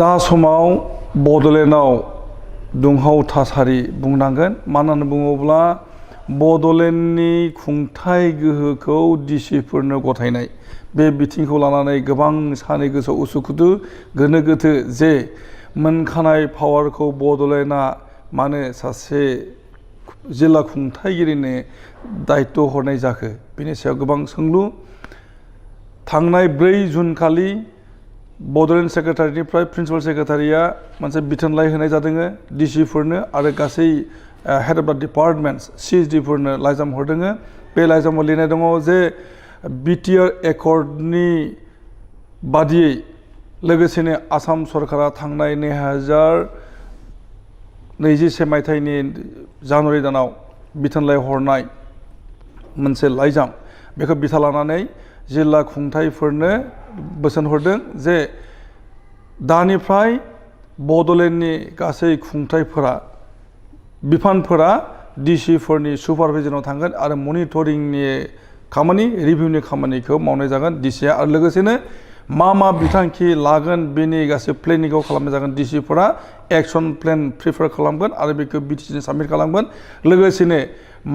दा समाव बड'लेण्डआव दुंहाव थासारि बुंनांगोन मानो होनना बुङोब्ला बड'लेण्डनि खुंथाय गोहोखौ डिसिफोरनो गथायनाय बे बिथिंखौ लानानै गोबां सानै गोसोआव उसुखुथु गोनो गोथो जे मोनखानाय पावारखौ बड'लेण्डआ मानो सासे जिल्ला खुंथायगिरिनो दायित्व हरनाय जाखो बेनि सायाव गोबां सोंलु थांनाय 4 जुन खालि बड'लेण्ड सेक्रेटारिनिफ्राय प्रिन्सिपाल सेक्रेटारिया मोनसे बिथोनलाइ होनाय जादों डिसिफोरनो आरो गासै हेड अफ द डिपार्टमेन्ट्स सिएसडिफोरनो लाइजाम हरदों बे लाइजामाव लिरनाय दङ जे बिटिआर एकर्डनि बादियै लोगोसेनो आसाम सरकारा थांनाय 2021 मायथाइनि जानुवारि दानाव बिथोनलाइ हरनाय मोनसे लाइजाम बेखौ बिथा लानानै जिल्ला खुंथायफोरनो बोसोन हरदों जे दानिफ्राय बड'लेण्डनि गासै खुंथायफोरा बिफानफोरा डिसिफोरनि सुपारभिजनाव थांगोन आरो मनिटरिंनि खामानि रिभिउनि खामानिखौ मावनाय जागोन डिसिआ आरो लोगोसेनो मा बिथांखि लागोन बेनि गासै प्लेनिंखौ खालामनाय जागोन डिसिफोरा एक्सन प्लेन प्रिपेयार खालामगोन आरो बेखौ बिटिसिनो साबमिट खालामगोन लोगोसेनो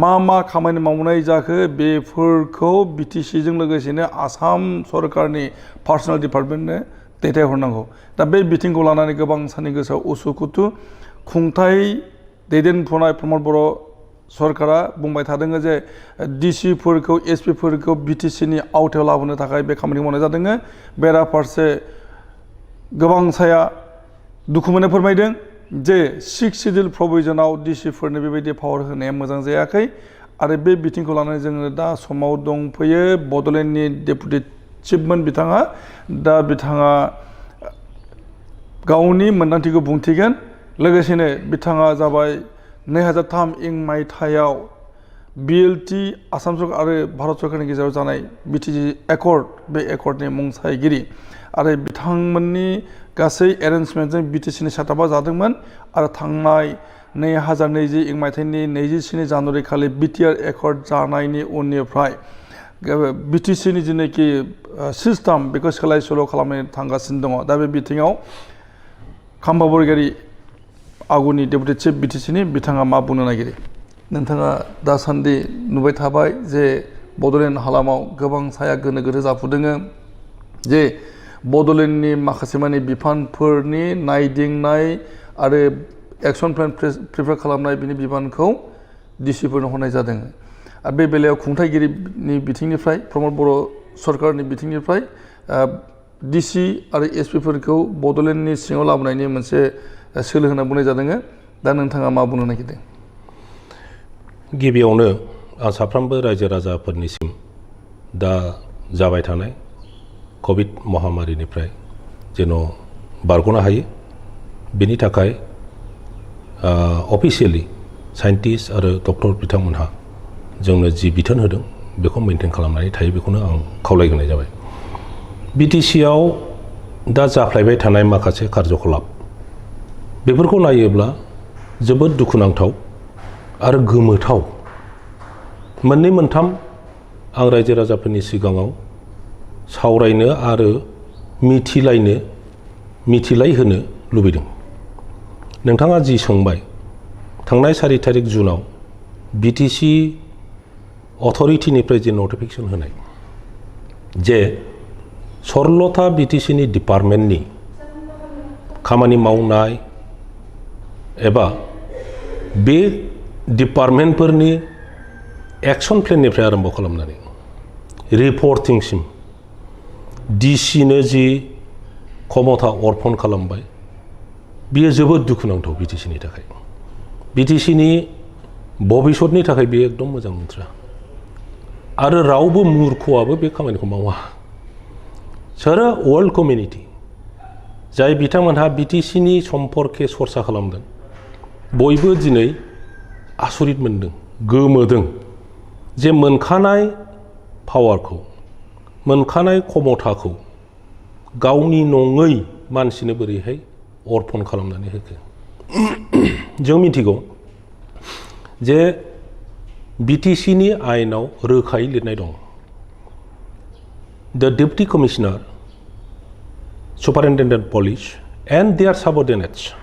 मा खामानि मावनाय जाखो बेफोरखौ बिटिसिजों लोगोसेनो आसाम सरकारनि पार्सनेल डिपार्टमेन्टनो दैथायहरनांगौ दा बे बिथिंखौ लानानै गोबां सानि गोसोआव उसुखुथु खुंथाय दैदेनफुनाय प्रमद बर' सरकारा बुंबाय थादों जे डिसिफोरखौ एसपिफोरखौ बिटिसिनि आवथायाव लाबोनो थाखाय बे खामानिखौ मावनाय जादों बेराफारसे गोबां साया दुखु मोननाय फोरमायदों जे 6 सिडिउल प्रभिजनाव डिसिफोरनो बेबायदि पावार होनाया मोजां जायाखै आरो बे बिथिंखौ लानानै जोङो दा समाव दंफैयो बड'लेण्डनि डेपुटि चिफमोन बिथाङा दा बिथाङा गावनि मोन्दांथिखौ बुंथिगोन लोगोसेनो बिथाङा जाबाय 2003 मायथाइयाव बिएलटि आसाम सरकार आरो भारत सरकारनि गेजेराव जानाय बिटिसि एकर्ड बे एकर्डनि मुंसायगिरि आरो बिथांमोननि गासै एरेन्जमेन्टजों बिटिसिनि सेटआपा जादोंमोन आरो थांनाय 2020 मायथाइनि 27 जानुवारि खालि बिटिआर एकर्ड जानायनि उननिफ्राय बिटिसिनि जिनोखि सिस्टेम बेखौ सोलाय सोल' खालामनो थांगासिनो दङ दा बे बिथिङाव खाम्फा बरगयारी आगुनि डेपुटि चिफ बिटिसिनि बिथाङा मा बुंनो नागिरो नोंथाङा दासान्दि नुबाय थाबाय जे बड'लेण्ड हालामाव गोबां साया गोनो गोथो जाफुदों जे बड'लेण्डनि माखासे माने बिफानफोरनि नायदिंनाय आरो एक्सन प्लेन प्रिपेयार खालामनाय बिनि बिबानखौ डिसिफोरनो हरनाय जादों आरो बे बेलायाव खुंथायगिरिनि बिथिंनिफ्राय प्रमद बर' सरकारनि बिथिंनिफ्राय डिसि आरो एसपिफोरखौ बड'लेण्डनि सिङाव लाबोनायनि मोनसे सोलो होनना बुंनाय जादों दा नोंथाङा मा बुंनो नागिरदों गिबियावनो आं साफ्रोमबो रायजो राजाफोरनिसिम दा जाबाय थानाय कभिड महामारिनिफ्राय जेन' बारग'नो हायो बेनि थाखाय अफिसियेलि साइन्टिस्ट आरो डक्टर बिथांमोनहा जोंनो जि बिथोन होदों बेखौ मेनटेन खालामनानै थायो बेखौनो आं खावलायग्रोनाय जाबाय बिटिसिआव दा जाफ्लायबाय थानाय माखासे कार्यकलाप बेफोरखौ नायोब्ला जोबोद दुखुनांथाव आरो गोमोथाव मोननै मोनथाम आं रायजो राजाफोरनि सिगाङाव सावरायनो आरो मिथिलायहोनो लुबैदों नोंथाङा जि सोंबाय थांनाय 4 थारिख जुनाव बिटिसि अथरिटिनिफ्राय जे नटिफिकेसन होनाय जे 16था बिटिसिनि डिपार्टमेन्टनि खामानि मावनाय एबा बे डिपार्टमेन्टफोरनि एक्सन प्लेननिफ्राय आरम्भ खालामनानै रिपर्टिंसिम डिसिनो जि क्षमता अर्पन खालामबाय बियो जोबोद दुखुनांथाव बिटिसिनि थाखाय बिटिसिनि भबिष्यतनि थाखाय बेयो एकदम मोजां बाथ्रा आरो रावबो मूर्खआबो बे खामानिखौ मावा सारा वर्ल्ड कमिउनिटि जाय बिथांमोनहा बिटिसिनि सम्पर्के सरसा खालामदों बयबो दिनै आसरित मोनदों गोमोदों जे मोनखानाय पावारखौ मोनखानाय क्षमताखौ गावनि नङै मानसिनो बोरैहाय अर्पन खालामनानै होखो जों मिथिगौ जे बिटिसिनि आयेनाव रोखायै लिरनाय दं The Deputy Commissioner, Superintendent Police and their subordinates,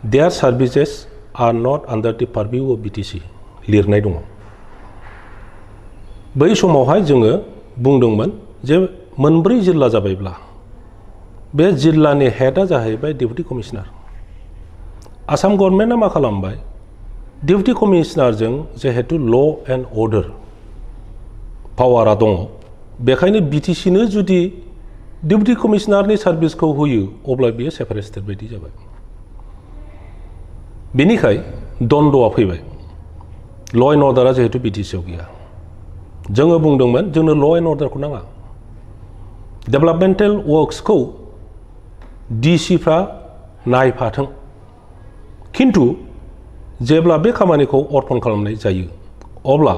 their services are not under the purview of BTC लिरनाय दङ। बै समावहाय जोङो बुंदोंमोन जे मोनब्रै जिल्ला जाबायब्ला बे जिल्लानि हेडआ जाहैबाय डिप्टी कमिशनार। आसाम गभर्नमेन्टआ मा खालामबाय, डिप्टी कमिशनारजों जिहेतु ल' एन्ड अर्डार पावारा दङ, बेखायनो बिटिसिनो जुदि डिप्टी कमिशनारनि सार्भिसखौ होयो अब्ला बियो सेपारेट स्टेट बायदि जाबाय। बेनिखाय द्वन्द्वआ फैबाय, ल' एन्ड अर्डारा जिहेतु बिटिसिआव गैया। जोङो बुंदोंमोन जोंनो ल' एन्ड अर्डारखौ नाङा, डेभेलपमेन्टेल वर्क्सखौ डिसिफ्रा नायफाथों, खिन्थु जेब्ला बे खामानिखौ अर्पन खालामनाय जायो अब्ला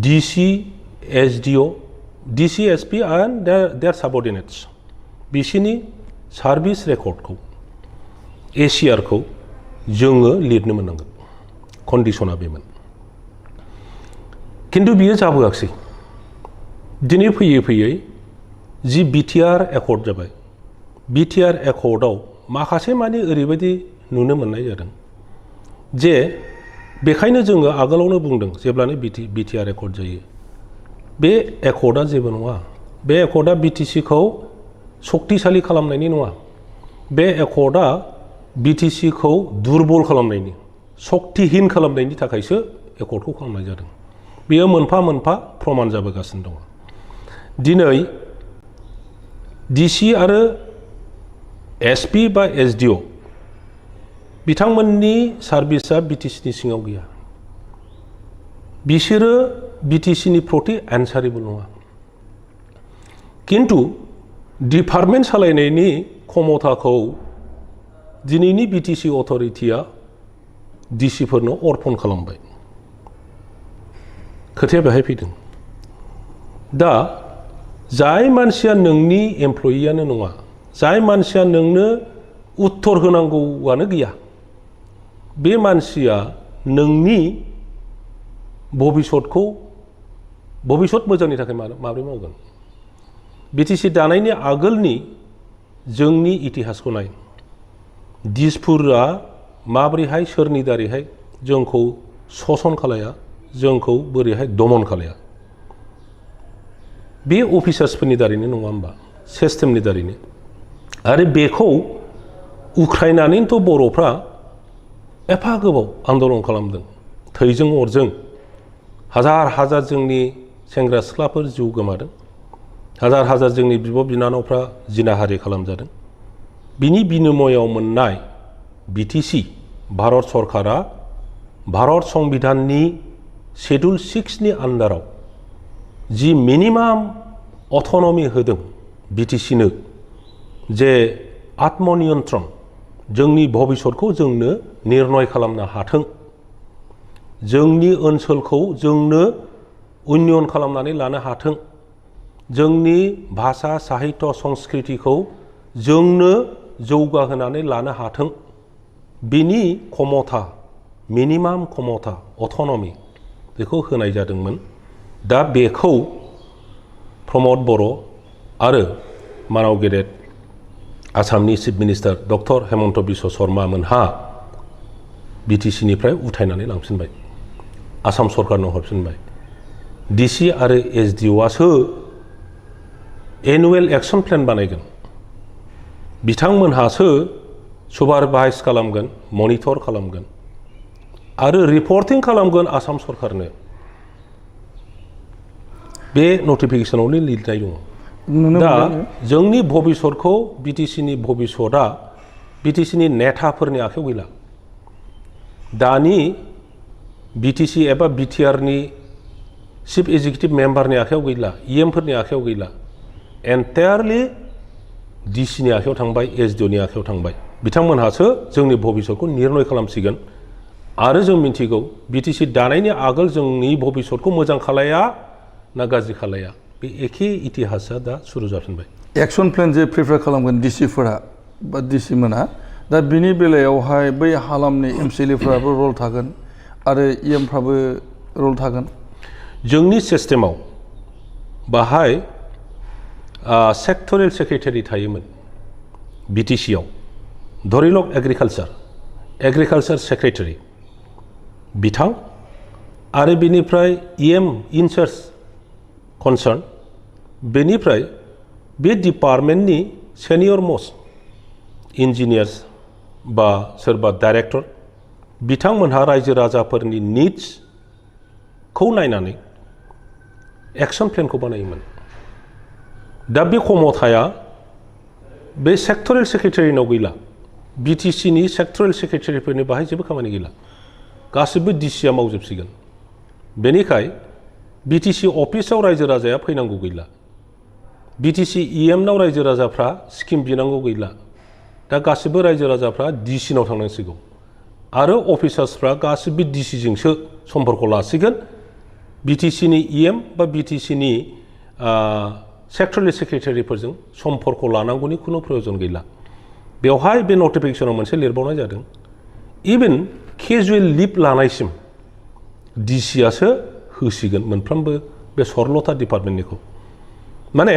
DC SDO DC SP and their subordinates बिसोरनि सार्भिस रेकर्डखौ एसिआरखौ जोङो लिरनो मोननांगोन। कन्डिसना बेमोन, खिन्थु बियो जाबोआखिसै। दिनै फैयै फैयै जि बिटिआर एकर्ड जाबाय, बिटिआर एकर्डआव माखासे मानि ओरैबायदि नुनो मोननाय जादों जे बेखायनो जोङो आगोलावनो बुंदों जेब्लानो बिटिआर एकर्ड जायो बे एकर्डआ जेबो नङा, बे एकर्डआ बिटिसिखौ सक्तिशालि खालामनायनि नङा, बे एकर्डआ बिटिसिखौ दुरबल खालामनायनि, सक्तिहीन खालामनायनि थाखायसो एकर्डखौ खालामनाय जादों। बेयो मोनफा मोनफा प्रमान जाबोगासिनो दङ। दिनै डिसि आरो एसपि बा एसडिअ बिथांमोननि सार्भिसा बिटिसिनि सिङाव गैया, बिसोरो बिटिसिनि प्रति एन्सारेबल नङा, खिन्थु डिपार्टमेन्ट सालायनायनि क्षमताखौ दिनैनि बिटिसि अथरिटिया डिसिफोरनो अर्पन खालामबाय। खोथाया बेहाय फैदों। दा जाय मानसिया नोंनि एमप्लयियानो नङा, जाय मानसिया नोंनो उत्तर होनांगौआनो गैया, बे मानसिया नोंनि भबिष्यत मोजांनि थाखाय माबोरै मावगोन? बिटिसि दानायनि आगोलनि जोंनि इतिहासखौ नाय, दिसपुरा माबोरैहाय सोरनि दारैहाय जोंखौ शोषण खालाया, जोंखौ बोरैहाय दमन खालाया, बे अफिसार्सफोरनि दारैनो नङा होमबा, सिस्टेमनि दारैनो। आरो बेखौ उख्रायनानैनोथ' बर'फ्रा एफा गोबाव आन्दलन खालामदों, थैजों अरजों हाजार हाजार जोंनि सेंग्रा सिख्लाफोर जिउ गोमादों, हाजार हाजार जोंनि बिब' बिनानावफ्रा जिनाहारि खालामजादों। बिनि बिनिमयआव मोननाय बिटिसि भारत सरकारा भारत संबिधाननि शेड्युल 6नि आन्दाराव जि मिनिमाम अट'नमि होदों बिटिसिनो, जे आत्मनियन्त्रण, जोंनि भबिष्यतखौ जोंनो निर्णय खालामनो हाथों, जोंनि ओनसोलखौ जोंनो उन्नयन खालामनानै लानो हाथों, जोंनि भाषा साहित्य संस्कृतिखौ जोंनो जौगाहोनानै लानो हाथों, बिनि क्षमता, मिनिमाम क्षमता, अट'नमि बेखौ होनाय जादोंमोन। दा बेखौ प्रमद बर' आरो मानाव गेदेर आसामनि chief minister doctor Hemant Biswa Sharma मोनहा बिटिसिनिफ्राय उथायनानै लांफिनबाय, आसाम सरकारनो हरफिनबाय। डिसि आरो एसडिअआसो एनुवेल एक्सन प्लेन बानायगोन, बिथांमोनहासो सुपारभाइज खालामगोन, मनिटर खालामगोन आरो रिपर्टिं खालामगोन आसाम सरकारनो। बे नटिफिकेसनावनो लिरनाय दङ। दा जोंनि भबिष्यतखौ बिटिसिनि भबिष्यतआ बिटिसिनि नेताफोरनि आखायाव गैला। दानि बिटिसि एबा बिटिआरनि चिफ एक्जिकिउटिभ मेम्बारनि आखायाव गैला, इएमफोरनि आखायाव गैला, एन्टायारलि डिसिनि आखायाव थांबाय, एसडिअनि आखायाव थांबाय। बिथांमोनहासो जोंनि भबिष्यतखौ निर्णय खालामसिगोन। आरो जों मिथिगौ बिटिसि दानायनि आगोल जोंनि भबिष्यतखौ मोजां खालाया ना गाज्रि खालाया, बे एखे इतिहासआ दा सुरु जाफिनबाय। एक्सन प्लेन जे प्रिपेयार खालामगोन डिसिफोरा बा डिसि मोना, दा बिनि बेलायावहाय बै हालामनि एमसिएलएफ्राबो रल थागोन आरो इएमफ्राबो रल थागोन। जोंनि सिस्टेमाव बाहाय सेक्टरियेल सेक्रेटारि थायोमोन, बिटिसिआव धरिलक एग्रिकालचार सेक्रेटारि बिथां आरो बेनिफ्राय EM इनचार्ज कनसार्न बेनिफ्राय बे डिपार्टमेन्टनि सेनियर मस्ट इन्जिनियार्स बा सोरबा डाइरेक्टर बिथांमोनहा रायजो राजाफोरनि निड्सखौ नायनानै एक्सन प्लेनखौ बानायोमोन। दा बे खमथाया बे सेक्टरेल सेक्रेटारिनाव गैला। बिटिसिनि सेक्टरेल सेक्रेटारिफोरनि बाहाय जेबो खामानि गैला, गासिबो डिसिआ मावजोबसिगोन। बेनिखाय बिटिसि अफिसाव रायजो राजाया फैनांगौ गैला, बिटिसि EMनाव रायजो राजाफ्रा स्किम बिनांगौ गैला। दा गासिबो रायजो राजाफ्रा डिसिनाव थांनांसिगौ आरो अफिसार्सफ्रा गासिबो डिसिजोंसो सम्पर्क लासिगोन। बिटिसिनि EM बा बिटिसिनि सेक्टरेल सेक्रेटारिफोरजों सम्पर्क लानांगौनि खुनु प्रयजन गैला। बेवहाय बे नटिफिकेसनाव मोनसे लिरबावनाय जादों, इभेन केजुवेल लिभ लानायसिम डिसिआसो होसिगोन मोनफ्रोमबो बे 16था डिपार्टमेन्टनिखौ। माने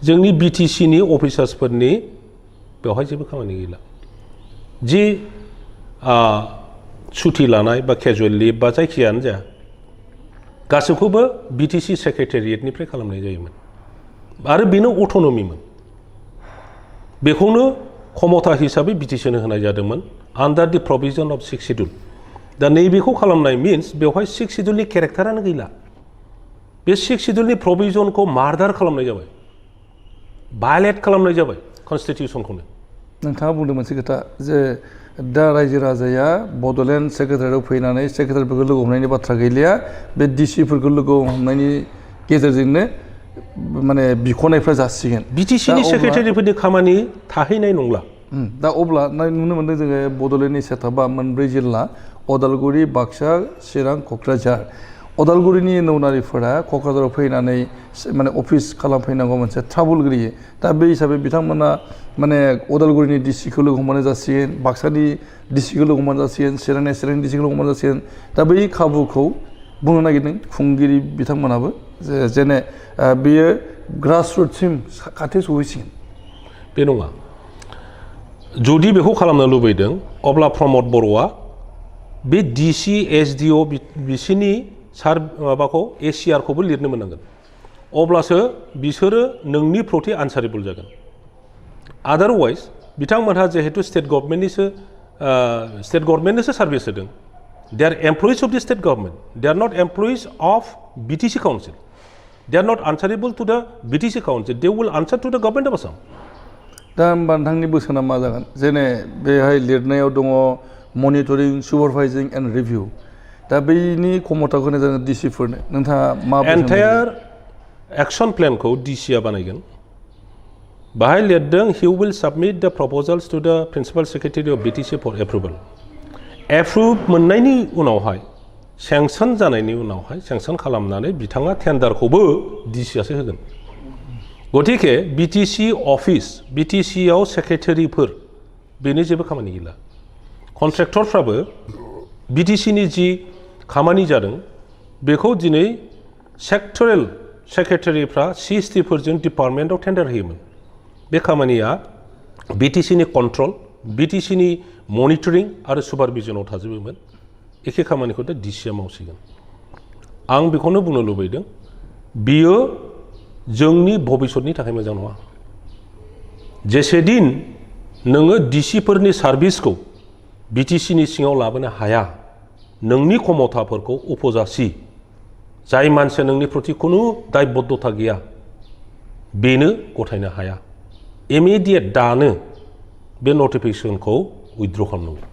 जोंनि बिटिसिनि अफिसार्सफोरनि बेवहाय जेबो खामानि गैला। जि सुथि लानाय बा केजुवेल लिभ बा जायखियानो जाया गासैखौबो बिटिसि सेक्रेटारियेटनिफ्राय खालामनाय जायोमोन आरो बेनो अट'नमिमोन। बेखौनो खमथा हिसाबै बिटिसिनो होनाय जादोंमोन आन्डार दि प्रभिजन अफ 6 शिड्युल। दा नैबेखौ खालामनाय मिन्स बेवहाय 6 शिड्युलनि केरेक्टारानो गैला। बे 6 शिड्युलनि प्रभिजनखौ मार्डार खालामनाय जाबाय, भायलेट खालामनाय जाबाय कनस्टिटिउसनखौनो। नोंथाङा बुंदों मोनसे खोथा जे दा रायजो राजाया बड'लेण्ड सेक्रेटारियाव फैनानै सेक्रेटारिफोरखौ लोगो हमनायनि बाथ्रा गैलिया, बे डिसिफोरखौ लोगो हमनायनि गेजेरजोंनो माने बिख'नायफ्रा जासिगोन। बिटिसिनि सेक्रेटारिफोरनि खामानि थाहैनाय नंला। दा अब्ला नुनो मोन्दों जोङो बड'लेण्डनि सेटआपा मोनब्रै जिल्ला अदालगुरि, बाक्सा, चिरां, क'क्राझार। अदालगुरिनि नौनारिफोरा क'क्राझाराव फैनानै माने अफिस खालामफैनांगौ मोनसे ट्राबुल गोलैयो। दा बे हिसाबै बिथांमोना माने अदालगुरिनि डिसिखौ लोगो हमनाय जासिगोन, बाक्सानि डिसिखौ लोगो हमनाय जासिगोन, चिरांनि डिसिखौ लोगो हमनाय जासिगोन। दा बै खाबुखौ बुंनो नागिरदों खुंगिरि बिथांमोनाबो जेने बेयो ग्रासरुटसिम खाथि सहैसिगोन। बे नङा। जुदि बेखौ खालामनो लुबैदों अब्ला प्रमद बर'आ बे डिसि SDO बिसोरनि माबाखौ ACRखौबो लिरनो मोननांगोन, अब्लासो बिसोरो नोंनि प्रति आनसारेबल जागोन। आदारवाइज बिथांमोनहा जिहेतु स्टेट गभर्नमेन्टनोसो सार्भिस होदों, they are employees of the state government, they are not employees of BTC council, they are not answerable to the BTC council, they will answer to the government of Assam. दा होमबा नोंथांनि बोसोना मा जागोन? जेने बेहाय लिरनायाव दङ मनिटरिं, सुपारभाइजिं एन्ड रिभिउ। दा बैनि खमथाखौ होनाय जागोन डिसिफोरनो। नोंथाङा मा एन्टायार एक्सन प्लेनखौ डिसिआ बानायगोन। बाहाय लिरदों हि will submit the proposals to the principal secretary of BTC for approval. Approve मोननायनि उनावहाय सेंसन जानायनि उनावहाय सेंसन खालामनानै बिथाङा टेन्डारखौबो डिसिआसो होगोन। गतिके BTC अफिस, BTCआव सेक्रेटारिफोर बेनि जेबो खामानि गैला। कन्ट्रेक्टरफ्राबो BTCनि जि खामानि जादों बेखौ दिनै सेक्टरेल सेक्रेटारिफ्रा CSTफोरजों डिपार्टमेन्टआव टेन्डार होयोमोन। बे खामानिया BTCनि कन्ट्रल, BTCनि मनिटरिं आरो सुपारभिजनाव थाजोबोमोन। एखे खामानिखौ दा डिसिआ मावसिगोन। आं बेखौनो बुंनो लुबैदों, बियो जोंनि भबिष्यतनि थाखाय मोजां नङा। जेसेदिन नोङो डिसिफोरनि सार्भिसखौ BTCनि सिङाव लाबोनो हाया, नोंनि खमथाफोरखौ उपजासि जाय मानसिया नोंनि प्रति खुनु दायबद्धता गैया बेनो गथायनो हाया। इमिडियेट दानो बे नटिफिकेसनखौ उइथड्र खालामनांगौ।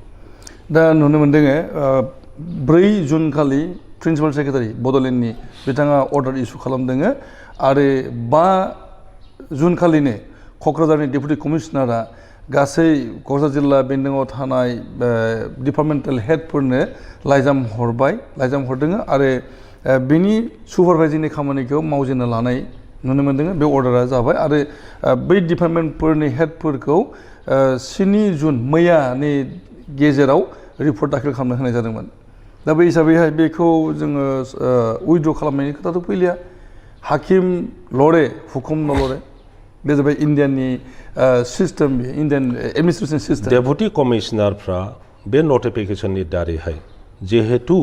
दा नुनो मोन्दों 4 जुन खालि प्रिन्सिपाल सेक्रेटारि बड'लेण्डनि बिथाङा अर्डार इस्यु खालामदों आरो 5 जुन खालिनो क'क्राझारनि डेपुटि कमिशनारा गासै क'क्राझार जिल्ला बेन्दोङाव थानाय डिपार्टमेन्टेल हेडफोरनो लाइजाम हरदों आरो बेनि सुपारभाइजिंनि खामानिखौ मावजेननो लानाय नुनो मोन्दों। बे अर्डारा जाबाय आरो बै डिपार्टमेन्टफोरनि हेडफोरखौ 7 जुन मैयानि गेजेराव रिपर्ट दाखिल खालामनो होनाय जादोंमोन। दा बे हिसाबैहाय बेखौ जोङो उइथड्र खालामनायनि खोथाथ' फैलिया। हाकिम लरे हुकुम नलरे बे जाबाय इण्डियाननि system Indian administration system deputy कमिशनारफ्रा बे नटिफिकेसननि दारैहाय जिहेतु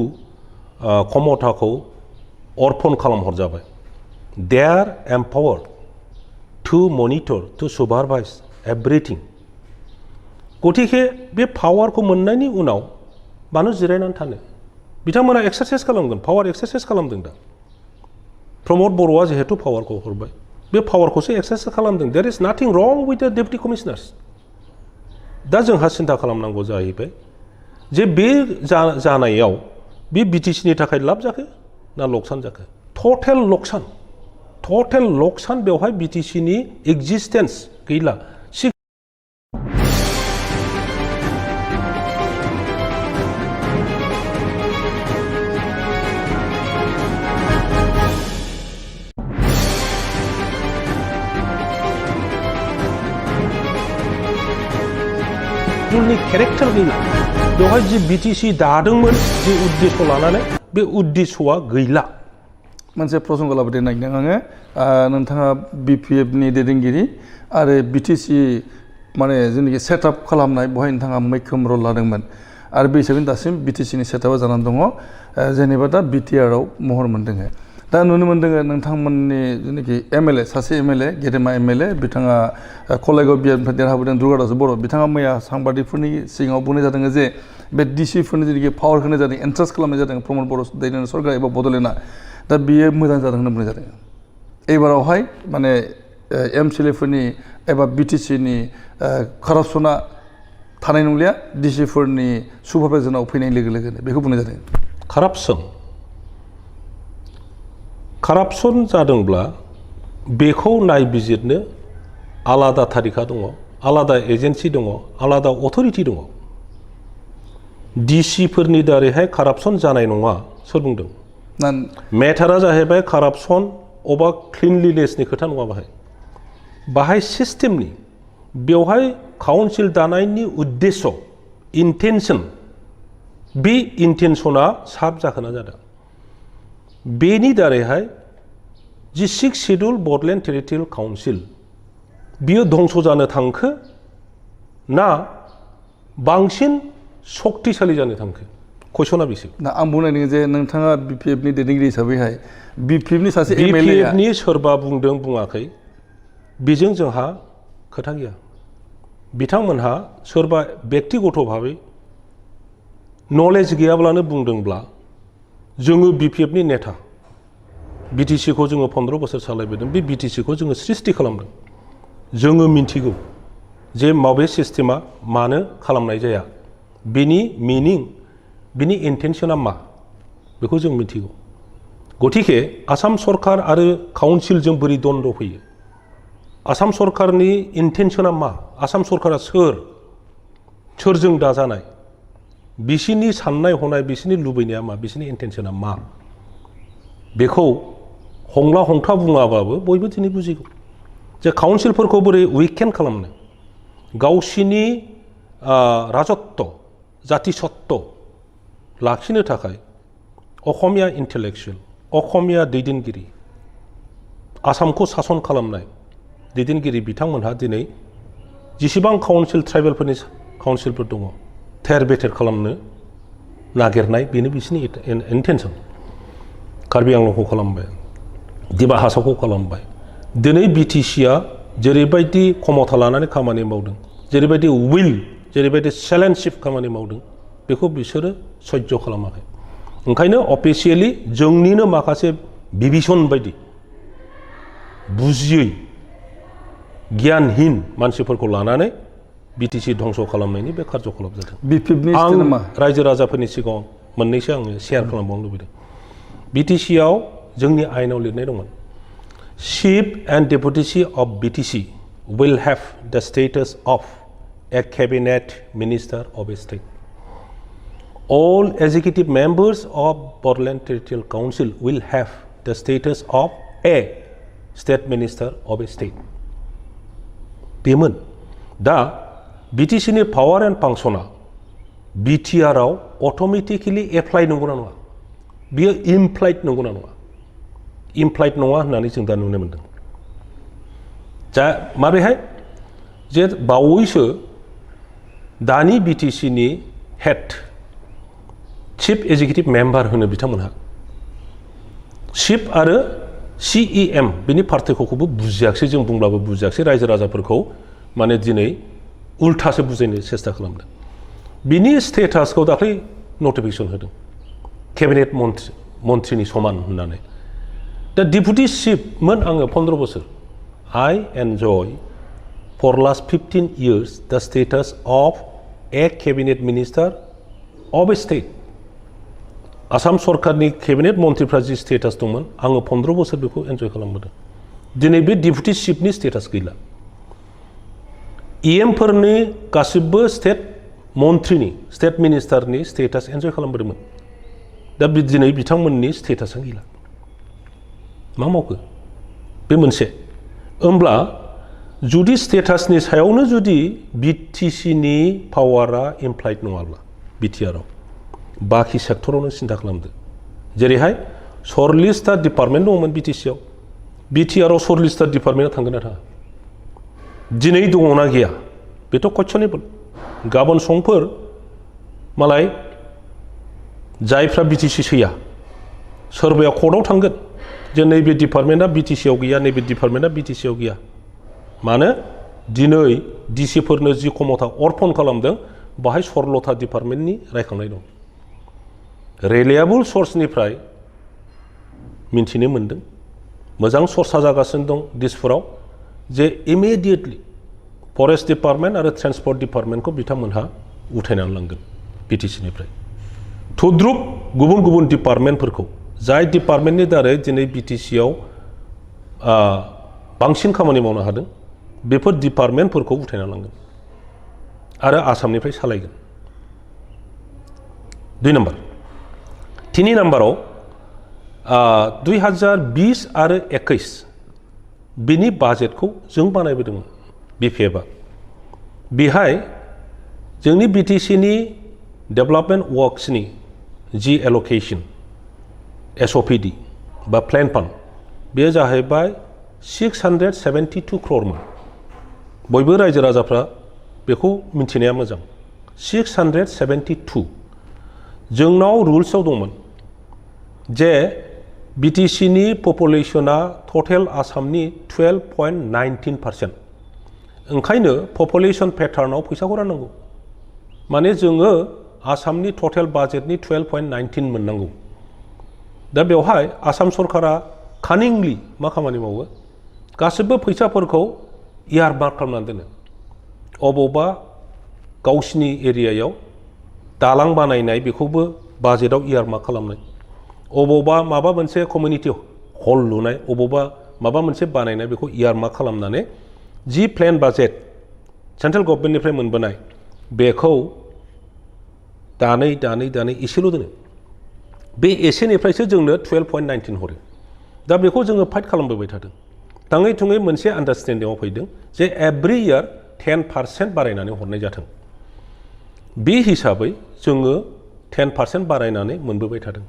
क्षमताखौ अर्पन खालामहरजाबाय they are empowered to monitor to supervise everything गतिके बे पावारखौ मोननायनि उनाव मानो जिरायनानै थानो बिथांमोना एक्सारसाइज खालामगोन पावार एक्सारसाइज खालामदों दा प्रमद बर'आ जिहेतु पावारखौ हरबाय बे पावारखौसो एक्सारसाइज खालामदों देयर इज नाथिं रं विथ द डेपुटि कमिशनार्स दा जोंहा सिन्था खालामनांगौ जाहैबाय जे बे जानायाव बे बिटिसिनि थाखाय लाब जाखो ना लकसान जाखो टटेल लकसान बेवहाय बिटिसिनि एक्जिस्टेन्स गैला केरेक्टार गैला बेवहाय जि बिटिसि दादोंमोन जि उद्देश्य लानानै बे उद्देश्यआ गैला मोनसे प्रसंग लाबोदों नागिरदों आङो नोंथाङा बिपिएफनि दैदेनगिरि आरो बिटिसि माने जेनाखि सेटआप खालामनाय बेवहाय नोंथाङा मैखोम रल लादोंमोन आरो बे हिसाबै दासिम बिटिसिनि सेटआपा जानानै दङ जेनेबा दा बिटिआरआव महर मोनदों दा नुनो मोनदों नोंथांमोननि जेनाखि एमएलए सासे एमएलए गेदेमा एमएलए बिथाङा कलेगाव बियारनिफ्राय देरहाबोदों दुर्गादास बर' बिथाङा मैया सांबादिकफोरनि सिगाङाव बुंनाय जादों जे बे डिसिफोरनि जेनाखि पावार होनाय जादों एन्ट्रास्ट खालामनाय जादों प्रमद बर' दैदेननाय सरकार एबा बड'लेण्डआ दा बियो मोजां जादों होनना बुंनाय जादों एबारावहाय माने एमसिएलएफोरनि एबा बिटिसिनि कारापसना थानाय नंलिया डिसिफोरनि सुपारभाइजनाव फैनाय लोगो लोगोनो बेखौ बुंनाय जादों कारापसन जादोंब्ला बेखौ नायबिजिरनो आलादा थारिखा दङ आलादा एजेन्सि दङ आलादा अथरिटि दङ डिसिफोरनि दारैहाय कारापसन जानाय नङा सोर बुंदों मेटारा जाहैबाय कारापसन अबा क्लिनलिनेसनि खोथा नङा बाहाय सिस्टेमनि बेवहाय काउन्सिल दानायनि उद्देश्य इन्टेनसन बे इन्टेनसना साब जाखोना जादों बेनि दारैहाय जि 6 शेड्युल बड'लेण्ड टेरिटरियेल काउन्सिल बियो धंस जानो थांखो ना बांसिन सक्तिशालि जानो थांखो कुइसना बेसो ना आं बुंनाय जे नोंथाङा बिपिएफनि दैदेनगिरि हिसाबैहाय बिपिएफनि सासे एमएलए बिपिएफनि सोरबा बुंदों बुङाखै बेजों जोंहा खोथा गैया बिथांमोनहा सोरबा व्यक्तिगत भाबै नलेज गैयाब्लानो बुंदोंब्ला जोङो बिपिएफनि नेता बिटिसिखौ जोङो 15 बोसोर सालायबोदों बे बिटिसिखौ जोङो सृष्टि खालामदों जोङो मिन्थिगौ जे माबे सिस्टेमा मानो खालामनाय जाया बिनि मिनिं बिनि इन्टेनसना मा बेखौ जों मिन्थिगौ गतिके आसाम सरकार आरो काउन्सिलजों बोरै द्वन्द्व फैयो आसाम सरकारनि इन्टेनसना मा आसाम सरकारा सोरजों दाजानाय बिसिनि साननाय हनाय बिसिनि लुबैनाया मा बिसिनि इन्टेनसना मा बेखौ हंला हंथा बुङाबाबो बयबो दिनै बुजिगौ जे काउन्सिलफोरखौ बोरै उइकेन्ड खालामनो गावसिनि राजत्व जातिसत्व लाखिनो थाखाय अखमिया इन्टेलेक्सुवेल अखमिया दैदेनगिरि आसामखौ सासन खालामनाय दैदेनगिरि बिथांमोनहा दिनै जेसेबां काउन्सिल ट्राइबेलफोरनि काउन्सिलफोर दङ थेर बेथेर खालामनो नागिरनाय बेनो बिसिनि इन्टेनसन कार्बि आंलंखौ खालामबाय दिमा हासावखौ खालामबाय दिनै बिटिसिआ जेरैबायदि क्षमता लानानै खामानि मावदों जेरैबायदि उइल जेरैबायदि चेलेन्जशिप खामानि मावदों बेखौ बिसोरो सह्य खालामाखै ओंखायनो अफिसियेलि जोंनिनो माखासे बिभिसन बायदि बुजियै गियानहीन मानसिफोरखौ लानानै बिटिसि धंस खालामनायनि बे कार्यकलाप जादों आं रायजो राजाफोरनि सिगाङाव मोननैसो आङो शेयार खालामबावनो लुबैदों बिटिसिआव जोंनि आयेनाव लिरनाय दंमोन chief and deputies of BTC will have the status of a cabinet minister of a state all executive members of Bordland Territorial Council will have the status of a state minister of a state बेमोन दा बिटिसिनि power and फांसना बिटिआरआव automatically apply नंगौना नङा बियो इमप्लाइड नंगौना नङा इमप्लाइड नङा होननानै जों दा नुनो मोनदों दा माबेहाय जे बावैसो दानि बिटिसिनि हेड चिफ एग्जिकिउटिभ मेम्बार होनो बिथांमोनहा चिफ आरो CEM बिनि पार्थक्यखौबो बुजियाखिसै जों बुंब्लाबो बुजियाखिसै रायजो राजाफोरखौ माने दिनै उल्थासो बुजायनो सेस्था खालामदों बिनि स्टेटासखौ दाख्लै नटिफिकेसन होदों केबिनेट मन्थ्रिनि समान होननानै दा डिपुटि चिफमोन आङो 15 बोसोर I enjoy for last 15 years the status of a cabinet minister of a state Assam सरकारनि केबिनेट मन्थ्रिफ्रा जि स्टेटास दंमोन आङो 15 बोसोर बेखौ एन्जय खालामबोदों दिनै बे डिपुटि चिफनि स्टेटास गैला फोरनि गासिबो स्टेट मन्थ्रिनि स्टेट मिनिस्टारनि स्टेटास एन्जय खालामबोदोंमोन दा दिनै बिथांमोननि स्टेटासा गैला मा मावखो बे मोनसे होमब्ला जुदि स्टेटासनि सायावनो जुदि बिटिसिनि पावारा इमप्लाइड नङाब्ला बिटिआरआव बाखि सेक्टरावनो सिन्था खालामदो जेरैहाय 40टा डिपार्टमेन्ट दंमोन बिटिसिआव बिटिआरआव 40टा डिपार्टमेन्टआ थांगोन ना थाङा दिनै दङना गैया बेथ' कुइसनेबल गाबोन समफोर मालाय जायफ्रा बिटिसि सैया सोरबाया कर्टआव थांगोन जे नैबे डिपार्टमेन्टआ बिटिसिआव गैया नैबे डिपार्टमेन्टआ बिटिसिआव गैया मानो दिनै डिसिफोरनो जि क्षमता अर्पन खालामदों बाहाय 16टा डिपार्टमेन्टनि रायखांनाय दं रिलायेबल सर्सनिफ्राय मिन्थिनो मोन्दों मोजां सर्सा जागासिनो दं दिसपुराव जे इमिडियेटलि फरेस्ट डिपार्टमेन्ट आरो ट्रेन्सपर्ट डिपार्टमेन्टखौ बिथांमोनहा उठायनानै लांगोन बिटिसिनिफ्राय थुद्रुब गुबुन गुबुन डिपार्टमेन्टफोरखौ जाय डिपार्टमेन्टनि दारै दिनै बिटिसिआव बांसिन खामानि मावनो हादों बेफोर डिपार्टमेन्टफोरखौ उठायना लांगोन आरो आसामनिफ्राय सालायगोन 2 नम्बर 3 नम्बराव 2020 आरो 21 बिनि बाजेटखौ जों बानायबोदोंमोन बिपिएफआ बेहाय जोंनि बिटिसिनि डेभेलपमेन्ट वर्क्सनि जि एल'केसन SOPD बा प्लेन फान्ड बेयो जाहैबाय 672 क्र'रमोन बयबो रायजो राजाफ्रा बेखौ मिन्थिनाया मोजां 672 जोंनाव रुल्सआव दंमोन जे बिटिसिनि पपुलेसना टटेल आसामनि 12.19% ओंखायनो पपुलेसन पेटार्नाव फैसाखौ राननांगौ माने जोङो आसामनि टटेल बाजेटनि 12.19 मोननांगौ दा बेवहाय आसाम सरकारा कानिंलि मा खामानि मावो गासिबो फैसाफोरखौ इयारमार्क खालामनानै दोनो अबावबा गावसिनि एरियायाव दालां बानायनाय बेखौबो बाजेटआव इयारमार्क खालामनाय अबावबा माबा मोनसे कमिउनिटि हल लुनाय अबावबा माबा मोनसे बानायनाय बेखौ इयारमार्क खालामनानै जि प्लेन बाजेट सेन्ट्रेल गभर्नमेन्टनिफ्राय मोनबोनाय बेखौ दानै एसेल' दोनो बे एसेनिफ्रायसो जोंनो 12.19 हरो दा बेखौ जोङो फाइट खालामबोबाय थादों थाङै थुङै मोनसे आन्डारस्टेन्डिंआव फैदों जे एभ्रि इयार 10% बारायनानै हरनाय जाथों बे हिसाबै जोङो 10% बारायनानै मोनबोबाय थादों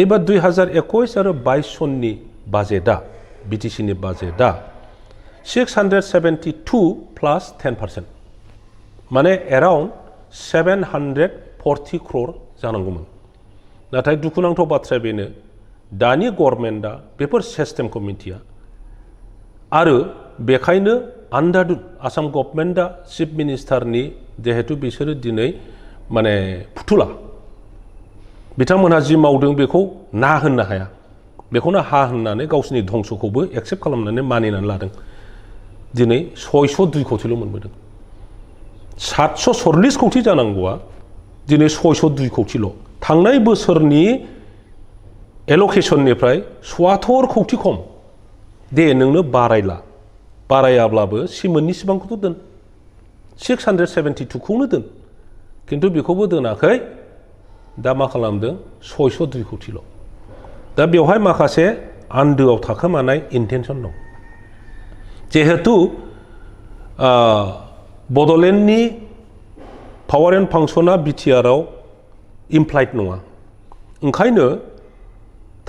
एबार 2021 आरो 22 सननि बाजेटआ बिटिसिनि बाजेटआ 672 प्लास 10% माने एराउन्ड 740 क्र'र जानांगौमोन नाथाय दुखुनांथाव बाथ्राया बेनो दानि गभर्नमेन्टआ बेफोर सिस्टेमखौ मिथिया आरो बेखायनो आन्दादुन आसाम गभर्नमेन्टआ चिफ मिनिस्टारनि जिहेतु बिसोरो दिनै माने फुथुला बिथांमोनहा जि मावदों बेखौ ना होननो हाया बेखौनो हा होननानै गावसिनि धंसखौबो एक्सेप्ट खालामनानै मानिनानै लादों दिनै 602 कौटिल' मोनबोदों 740 कौटि जानांगौआ दिनै 602 कौटिल' थांनाय बोसोरनि एल'केसननिफ्राय 74 कौटि खम दे नोंनो बारायाब्लाबो सिमोननि सिबांखौथ' दोन 672 खौनो दोन खिन्थु बेखौबो दोनाखै दा मा खालामदों 602 कौटिल' दा बेवहाय माखासे आन्दोआव थाखोमानाय इन्टेनसन दं जिहेतु बड'लेण्डनि पावार एन्ड फांसना बिटिआरआव इमप्लाइड नङा ओंखायनो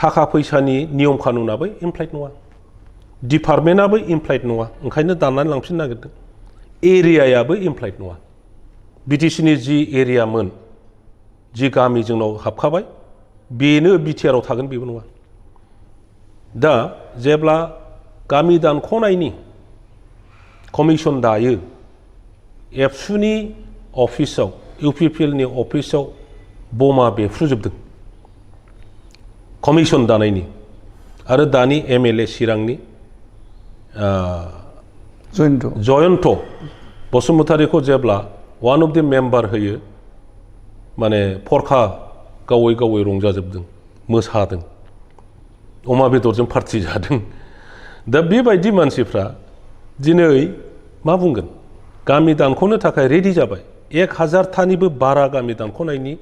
थाखा फैसानि नियम कानुनाबो इमप्लाइड नङा डिपार्टमेन्टआबो इमप्लॉयड नङा ओंखायनो दाननानै लांफिननो नागिरदों एरियायाबो इमप्लॉयड नङा बिटिसिनि जि एरियामोन जि गामि जोंनाव हाबखाबाय बेनो बिटिआरआव थागोन बेबो नङा दा जेब्ला गामि दानख'नायनि कमिसन दायो एबसुनि अफिसाव इउपिपिएलनि अफिसाव बमा बेफ्रुजोबदों कमिसन दानायनि आरो दानि एमएलए चिरांनि जयन्त बसुमतारीखौ जेब्ला वान अफ द मेम्बार होयो माने फरखा गावै गावै रंजाजोबदों मोसादों अमा बेदरजों पार्टि जादों दा बेबायदि मानसिफ्रा दिनै मा बुंगोन गामि दानख'नो थाखाय रेडि जाबाय 1000थानिबो बारा गामि दानख'नायनि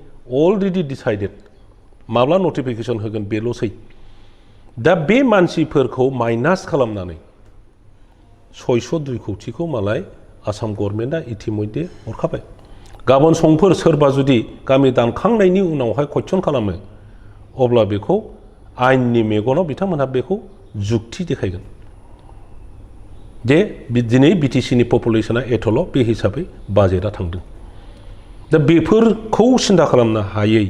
अलरेडि डिसाइडेड माब्ला नटिफिकेसन होगोन बेल'सै दा बे मानसिफोरखौ माइनास खालामनानै 602 कौटिखौ मालाय आसाम गभर्नमेन्टआ इतिमध्य हरखाबाय गाबोन समफोर सोरबा जुदि गामि दानखांनायनि उनावहाय कुइसन खालामो अब्ला बेखौ आयेननि मेगनाव बिथांमोनहा बेखौ जुक्ति देखायगोन दे दिनै बिटिसिनि पपुलेसना एथ'ल' बे हिसाबै बाजेटआ थांदों दा बेफोरखौ सिन्था खालामनो हायै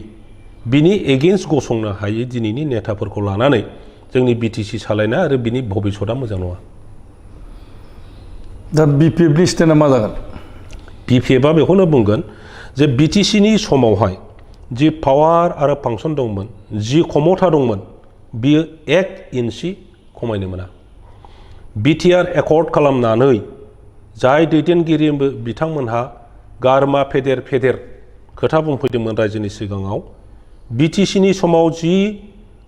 बिनि एगेन्स्ट गसंनो हायै दिनैनि नेताफोरखौ लानानै जोंनि बिटिसि सालायनाय आरो बिनि भबिसतआ मोजां नङा दा बिपिएफनि स्टेन्डआ मा जागोन बिपिएफआ बेखौनो बुंगोन जे बिटिसिनि समावहाय जि पावार आरो फांसन दंमोन जि क्षमता दंमोन बियो 1 इन्सि खमायनो मोना बिटिआर एकर्ड खालामनानै जाय दैदेनगिरि बिथांमोनहा गारमा फेदेर फेदेर खोथा बुंफैदोंमोन रायजोनि सिगाङाव बिटिसिनि समाव जि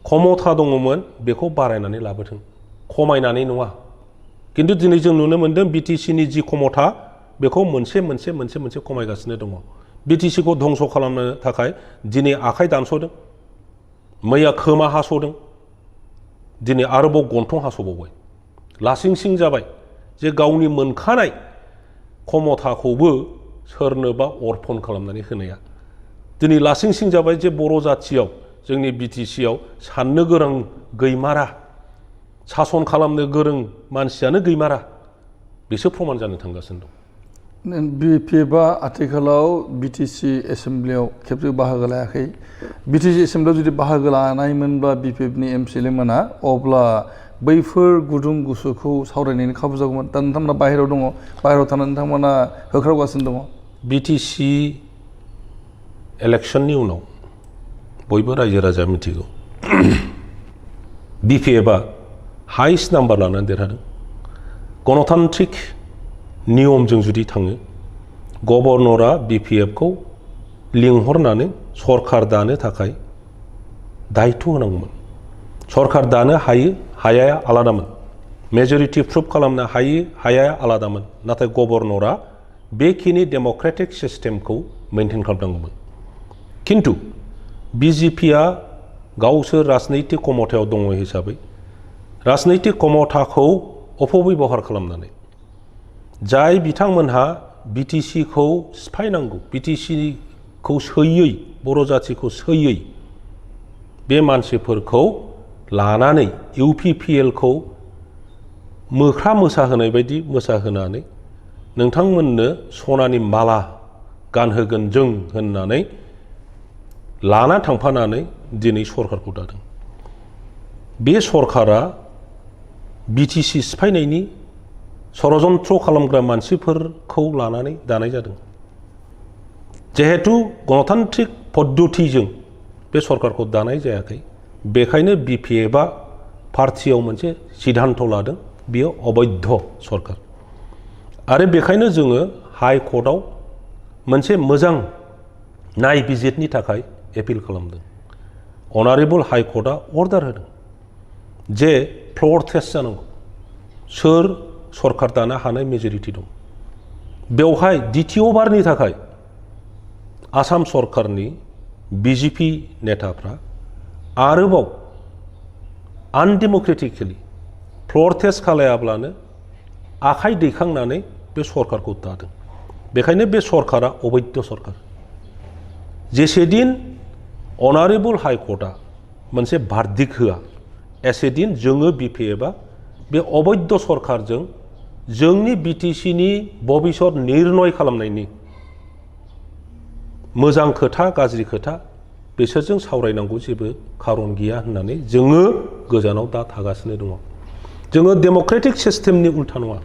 क्षमता दङमोन बेखौ बारायनानै लाबोथों खमायनानै नङा किन्तु दिनै जों नुनो मोन्दों बिटिसिनि जि क्षमता बेखौ मोनसे खमायगासिनो दङ बिटिसिखौ धंस खालामनो थाखाय दिनै आखाइ दानस'दों मैया खोमा हास'दों दिनै आरोबाव गन्थं हास'बावबाय लासिंसिं जाबाय जे गावनि मोनखानाय क्षमताखौबो सोरनोबा अर्पन खालामनानै होनाया दिनै लासिंसिं जाबाय जे बर' जाथियाव जोंनि बिटिसियाव साननो गोरों गैमारा सासन खालामनो गोरों मानसियानो गैमारा बेसो प्रमान जानो थांगासिनो दं बिपिएफआ आथिखालाव बिटिसि एसेम्ब्लियाव खेबसे बाहागो लायाखै बिटिसि एसेम्ब्लियाव जुदि बाहागो लानायमोनब्ला बिपिएफनि एमसिएलए मोना अब्ला बैफोर गुदुं गुसुखौ सावरायनायनि खाबु जागौमोन दा नोंथांमोना बाहेरायाव दङ बाहेरायाव थानानै नोंथांमोना होख्रावगासिनो दङ बिटिसि इलेक्शननि उनाव बयबो रायजो राजा मिथिगौ बिपिएफआ हाइस्ट नाम्बार लानानै देरहादों गणतान्त्रिक नियमजों जुदि थाङो गभर्नरा बिपिएफखौ लिंहरनानै सरकार दानो थाखाय दायित्व होनांगौमोन सरकार दानो हायो हाया आलादामोन मेजरिटि प्रुफ खालामनो हायो हाया आलादामोन नाथाय गभर्नरा बेखिनि डेम'क्रेटिक सिस्टेमखौ मेनटेन खालामनांगौमोन किन्तु बिजेपिआ गावसोर राजनैतिक क्षमतायाव दङ हिसाबै राजनैतिक क्षमताखौ अपबेबहार खालामनानै जाय बिथांमोनहा बिटिसिखौ सिफायनांगौ बिटिसिखौ सैयै बर' जाथिखौ सैयै बे मानसिफोरखौ लानानै इउपिपिएलखौ मोख्रा मोसाहोनाय बायदि मोसाहोनानै नोंथांमोननो सनानि माला गानहोगोन जों होननानै लाना थांफानानै दिनै सरकारखौ दादों बे सरकारा बिटिसि सिफायनायनि षड़यन्त्र खालामग्रा मानसिफोरखौ लानानै दानाय जादों जिहेतु गणतान्त्रिक पद्धतिजों बे सरकारखौ दानाय जायाखै बेखायनो बिपिएफआ पार्टियाव मोनसे सिद्धान्त लादों बियो अबैध सरकार आरो बेखायनो जोङो हाइ कर्टआव मोनसे मोजां नायबिजिरनि थाखाय एपिल खालामदों अनारेबल हाइ कर्टआ अर्डार होदों जे फ्लर टेस्ट जानांगौ सोर सरकार दानो हानाय मेजरिटि दं बेवहाय द्वितीयबारनि थाखाय आसाम सरकारनि बिजेपि नेताफ्रा आरोबाव आनडेम'क्रेटिकेलि फ्लर टेस्ट खालायाब्लानो आखाइ दैखांनानै बे सरकारखौ दादों बेखायनो बे सरकारा अबैध सरकार जेसेदिन अनारेबल हाइ कर्टआ मोनसे भार्डिक्ट होआ एसेदिन जोङो बिपिएफआ बे अबैध सरकारजों जोंनि बिटिसिनि भबिष्यत निर्णय खालामनायनि मोजां खोथा गाज्रि खोथा बिसोरजों सावरायनांगौ जेबो खारन गैया होननानै जोङो गोजानाव दा थागासिनो दङ। जोङो डेम'क्रेटिक सिस्टेमनि उल्था नङा।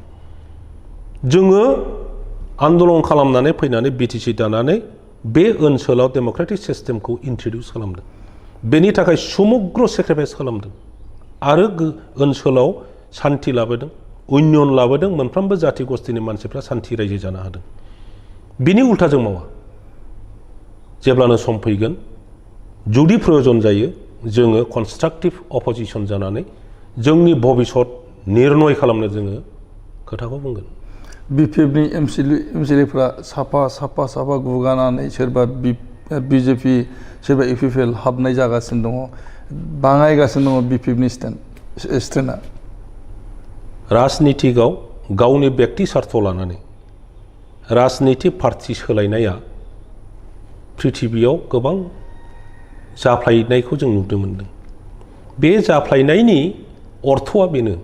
जोङो आन्दलन खालामनानै फैनानै बिटिसि दानानै बे ओनसोलाव डेम'क्रेटिक सिस्टेमखौ इन्ट्रडिउस खालामदों। बेनि थाखाय समग्र सेक्रिफाइस खालामदों आरो ओनसोलाव सान्थि लाबोदों, उन्नयन लाबोदों, मोनफ्रोमबो जाथि गस्थिनि मानसिफ्रा सान्थि रायजो जानो हादों। बिनि उल्था जों मावा। जेब्लानो सम फैगोन जुदि प्रयोजन जायो जोङो कनस्ट्राक्टिभ अपोजिसन जानानै जोंनि भबिष्यत निर्णय खालामनो जोङो खोथाखौ बुंगोन। बिपिएफनि एमसिएलएफ्रा साफा गुगानानै सोरबा बिजेपि सोरबा इउपिपिएल हाबनाय जागासिनो दङ, बाङायगासिनो दङ बिपिएफनि स्टेन्डआ। राजनितिकआव गावनि बेक्ति स्वार्थ लानानै राजनितिक पार्टि सोलायनाया पृथिबियाव गोबां जाफ्लायनायखौ जों नुनो मोनदों। बे जाफ्लायनायनि अर्थआ बेनो,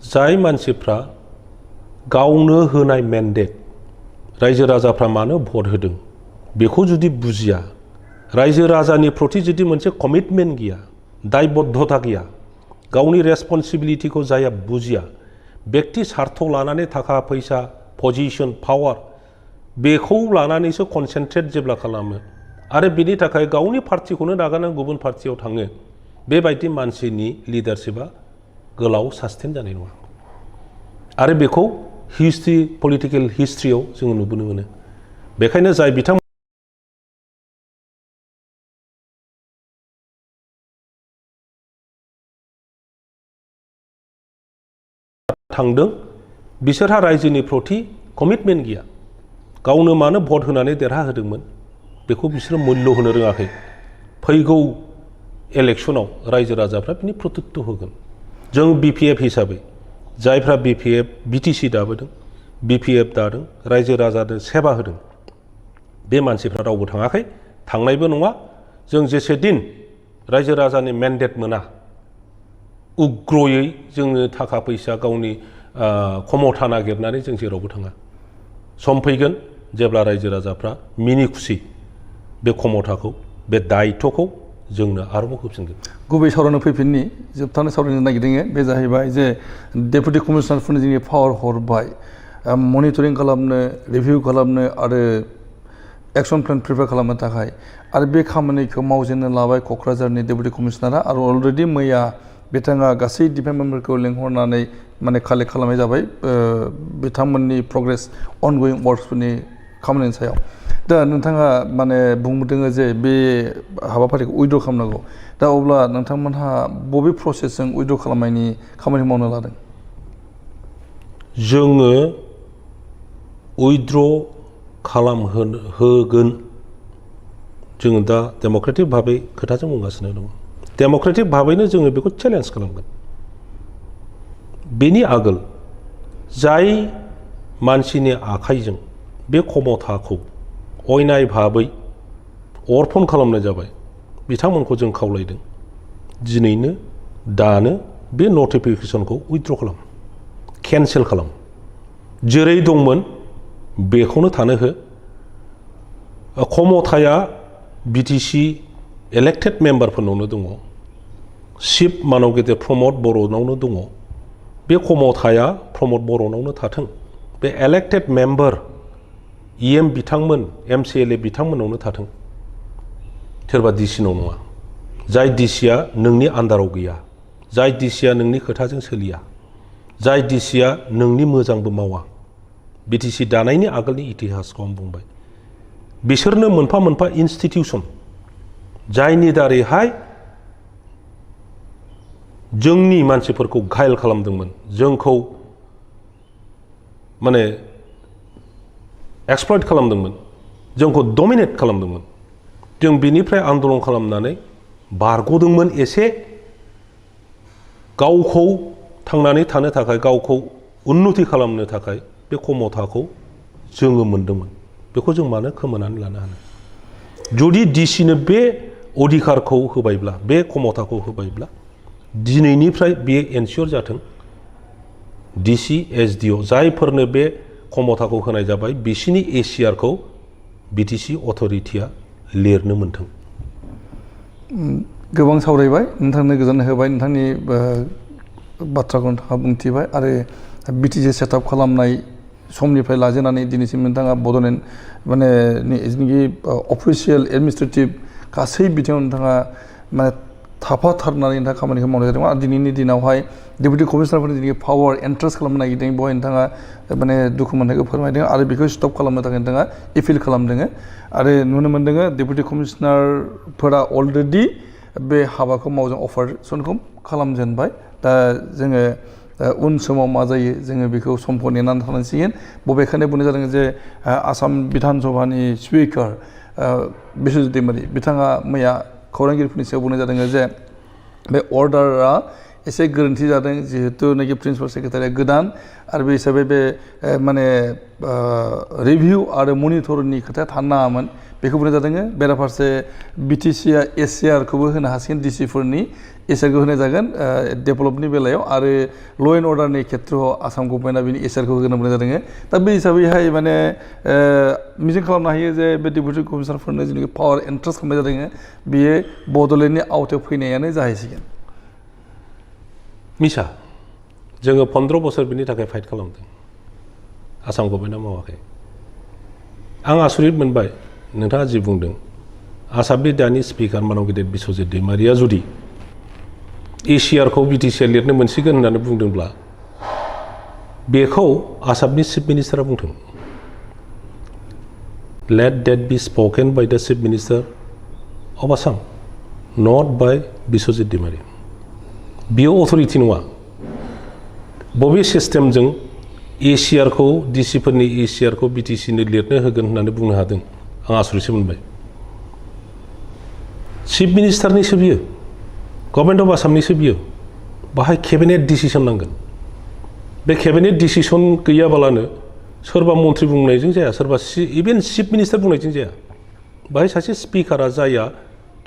जाय मानसिफ्रा गावनो होनाय मेन्डेट, रायजो राजाफ्रा मानो भट होदों बेखौ जुदि बुजिया, रायजो राजानि प्रति जुदि मोनसे कमिटमेन्ट गैया, दायबद्धता गैया, गावनि रेसपन्सिबिलिटिखौ जाया बुजिया, बेक्ति स्वार्थ लानानै थाखा फैसा पजिशन पावार बेखौ लानानैसो कनसेन्ट्रेट जेब्ला खालामो आरो बिनि थाखाय गावनि पार्टिखौनो नागारनानै गुबुन पार्टियाव थाङो, बेबायदि मानसिनि लिडारशिपआ गोलाव सास्टेन जानाय नङा। आरो बेखौ पलिटिकेल हिस्ट्रियाव जोङो नुबोनो मोनो। बेखायनो जाय बिथां थांदों बिसोरहा रायजोनि प्रति कमिटमेन्ट गैया, गावनो मानो भट होनानै देरहाहोदोंमोन बेखौ बिसोरो मुल्य होनो रोङाखै। फैगौ इलेक्सनाव रायजो राजाफ्रा बिनि प्रत्युत्तर होगोन। जों बिपिएफ हिसाबै जायफ्रा बिटिसि दाबोदों, बिपिएफ दादों, रायजो राजानो सेवा होदों, बे मानसिफ्रा रावबो थाङाखै, थांनायबो नङा। जों जेसे दिन रायजो राजानि मेन्डेट मोना उग्रयै जोङो थाखा फैसा गावनि क्षमता नागिरनानै जों जेरावबो थाङा। सम फैगोन जेब्ला रायजो राजाफ्रा मिनि खुसि बे क्षमताखौ, बे दायित्वखौ जोंनो आरोबाव होफिनगोन। गुबै सावरायनो फैफिननि जोबथानो सावरायनो नागिरदों बे जाहैबाय जे डेपुटि कमिशनारफोरनो जोंनि पावार हरबाय मनिटरिं खालामनो, रिभिउ खालामनो आरो एक्सन प्लेन प्रिपेयार खालामनो थाखाय, आरो बे खामानिखौ मावजेननो लाबाय क'क्राझारनि डेपुटि कमिशनारा। आरो अलरेडि मैया बिथाङा गासै डिपार्टमेन्टफोरखौ लिंहरनानै माने कालेक्ट खालामनाय जाबाय बिथांमोननि प्रग्रेस अनगयिं वार्कसफोरनि खामानिनि सायाव। दा नोंथाङा माने बुंदों जे बे हाबाफारिखौ उइद्र' खालामनांगौ। दा अब्ला नोंथांमोनहा बबे प्रसेसजों उइद्र' खालामनायनि खामानि मावनो लादों? जोङो उइद्र' खालामहोगोन। जोङो दा डेम'क्रेटिक भाबै खोथाजों बुंगासिनो दङ। डेम'क्रेटिक भाबैनो जोङो बेखौ चेलेन्ज खालामगोन। बेनि आगोल जाय मानसिनि आखाइजों बे क्षमताखौ अयनाय भाबै अर्पन खालामनाय जाबाय बिथांमोनखौ जों खावलायदों दिनैनो दानो बे नटिफिकेसनखौ उइद्र' खालाम, केन्सेल खालाम, जेरै दंमोन बेखौनो थानो हो। क्षमताया बिटिसि इलेक्टेड मेम्बारफोरनावनो दङ, चिफ मानव गेदेर प्रमद बर'नावनो दङ। बे क्षमताया प्रमद बर'नावनो थाथों। बे इलेक्टेड मेम्बार इएम बिथांमोन, एमसिएलए बिथांमोनावनो थाथों, सोरबा डिसिनाव नङा। जाय डिसिया नोंनि आन्दाराव गैया, जाय डिसिया नोंनि खोथाजों सोलिया, जाय डिसिया नोंनि मोजांबो मावा। बिटिसि दानायनि आगोलनि इतिहासखौ आं बुंबाय। बिसोरनो मोनफा मोनफा इन्स्टिटिउसन जायनि दारैहाय जोंनि मानसिफोरखौ घायल खालामदोंमोन, जोंखौ माने एक्सप्लइट खालामदोंमोन, जोंखौ डमिनेट खालामदोंमोन। जों बिनिफ्राय आन्दलन खालामनानै बारग'दोंमोन एसे, गावखौ थांनानै थानो थाखाय, गावखौ उन्नति खालामनो थाखाय बे क्षमताखौ जोङो मोनदोंमोन। बेखौ जों मानो खोमानानै लानो हानो? जुदि डिसिनो बे अधिकारखौ होबायब्ला, बे क्षमताखौ होबायब्ला दिनैनिफ्राय बेयो एनसियर जाथों डिसि एसडिअ जायफोरनो बे खमथाखौ होनाय जाबाय बिसिनि एसिआरखौ बिटिसि अथ'रिटिया लिरनो मोन्थों। गोबां सावरायबाय, नोंथांनो गोजोननाय होबाय, नोंथांनि बाथ्राखौ नोंथाङा बुंथिबाय आरो बिटिसि सेटआप खालामनाय समनिफ्राय लाजेनानै दिनैसिम नोंथाङा बड'लेण्ड माने जोंनि अफिसियेल एडमिनिस्ट्रेटिभ गासै बिथिङाव नोंथाङा माने थाफाथारनानै नोंथाङा खामानिखौ मावनाय जादोंमोन आरो दिनैनि दिनावहाय डेपुटि कमिशनारफोरनि जिखि पावार एन्ट्रेस्ट खालामनो नागिरदों बेवहाय नोंथाङा माने दुखु मोननायखौ फोरमायदों आरो बेखौ स्टप खालामनो थाखाय नोंथाङा एपिल खालामदों आरो नुनो मोनदों डेपुटि कमिशनारफोरा अलरेडि बे हाबाखौ मावजों अपारेसनखौ खालामजेनबाय। दा जोङो उन समाव मा जायो जोङो बेखौ समखौ नेनानै थानांसिगोन। बबेखानि बुंनाय जादों जे आसाम बिधान सभानि स्पिकार बिश्वजित दैमारि बिथाङा मैया खौरांगिरिफोरनि सायाव बुंनाय जादों जे बे अर्डारा एसे गोरोन्थि जादों जिहेतु नाखि प्रिन्सिपाल सेक्रेटारिया गोदान आरो बे हिसाबै बे माने रिभिउ आरो मनिटरनि खोथाया थानो नाङामोन बेखौ बुंनाय जादों। बेराफारसे बिटिसिआ एसिआरखौबो होनो हासिगोन डिसिफोरनि एसिआरखौ होनाय जागोन डेभेलपनि बेलायाव आरो ल' एन्ड अर्डारनि खेथ्रआव आसाम गभर्नमेन्टआ बिनि एसिआरखौ होनो बुंनाय जादों। दा बे हिसाबैहाय माने मिजिं खालामनो हायो जे बे डेपुटि कमिशनारफोरनो जिथु पावार एन्ट्रेस्ट खालामनाय जादों बियो बड'लेण्डनि आवथायाव फैनायानो जाहैसिगोन। मिसा जोङो 15 बोसोर बिनि थाखाय फाइट खालामदों, आसाम गभर्नमेन्टआ मावाखै। आं आसरित मोनबाय नोंथाङा जि बुंदों आसामनि दानि स्पिकार मानव गेदेर बिश्वजित दैमारिया जुदि एसिआरखौ बिटिसिआ लिरनो मोनसिगोन होननानै बुंदोंब्ला बेखौ आसामनि चिफ मिनिस्टारा बुंथों। Let that be spoken by the chief minister of Assam not by Biswajit Daimary. बियो अथ'रिटि नङा। बबे सिस्टेमजों एसिआरखौ डिसिफोरनि एसिआरखौ बिटिसिनो लिरनो होगोन होननानै बुंनो हादों आं आसरितसो मोनबाय। चिफ मिनिस्टारनिसो बियो, गभर्नमेन्ट अफ आसामनिसो बियो, बाहाय केबिनेट डिसिसन नांगोन। बे केबिनेट डिसिसन गैयाबालानो सोरबा मन्थ्रि बुंनायजों जाया, सोरबा इभेन चिफ मिनिस्टार बुंनायजों जाया। बाहाय सासे स्पिकारा जाया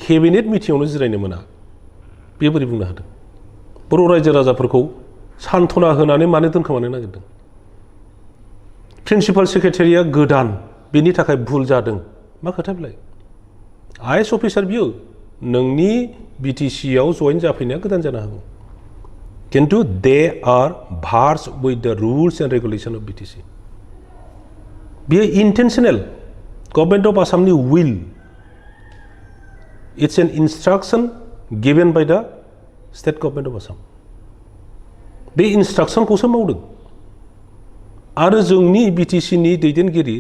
केबिनेट मिटिङावनो जिरायनो मोना, बे बोरै बुंनो हादों? बर' रायजो राजाफोरखौ सान्थना होनानै मानो दोनखोमानो नागिरदों? प्रिन्सिपाल सेक्रेटारिया गोदान, बेनि थाखाय भुल जादों, मा खोथा बेलाय? आइएस अफिसार बियो नोंनि बिटिसिआव जइन जाफैनाया गोदान जानो हागौ, किन्तु they are verse with the rules and regulation of BTC. बियो इन्टेन्सनेल गभर्नमेन्ट अफ आसामनि will, it's an instruction given by the state government of Assam. बे इन्स्ट्राक्सनखौसो मावदों आरो जोंनि बिटिसिनि दैदेनगिरि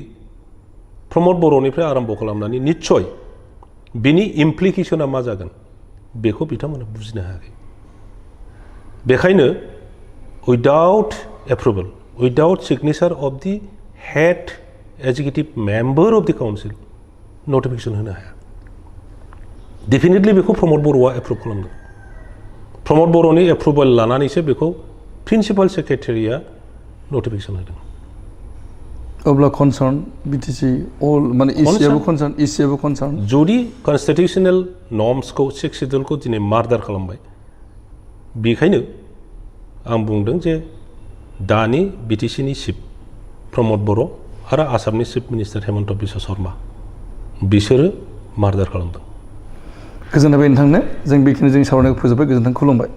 प्रमद बर'निफ्राय आरम्भ खालामनानै निस्सय बिनि इमप्लिकेसना मा जागोन बेखौ बिथांमोना बुजिनो हायाखै। बेखायनो without approval, without signature of the head executive member of the council notification होनो हाया। डेफिनेटलि बेखौ प्रमद बर'आ एप्रुभ खालामदों। प्रमद बर'नि एप्रुभेल लानानैसो बेखौ प्रिन्सिपाल सेक्रेटारिया नटिफिकेसन होदों। अब्ला कनसार्न बिटिसि अल माने इसिआबो कनसार्न जुदि कनस्टिटिउसनेल नर्म्सखौ सिक्स सिडुलखौ दिनै मार्डार खालामबाय, बेखायनो आं बुंदों जे दानि बिटिसिनि चिफ प्रमद बर' आरो आसामनि चिफ मिनिस्टार हेमन्त बिश्व शर्मा बिसोरो मार्डार खालामदों। गोजोननाय नोंथांनो। जों बेखिनि जोंनि सावरायनायखौ फोजोबबाय। गोजोन्थों, खुलुमबाय।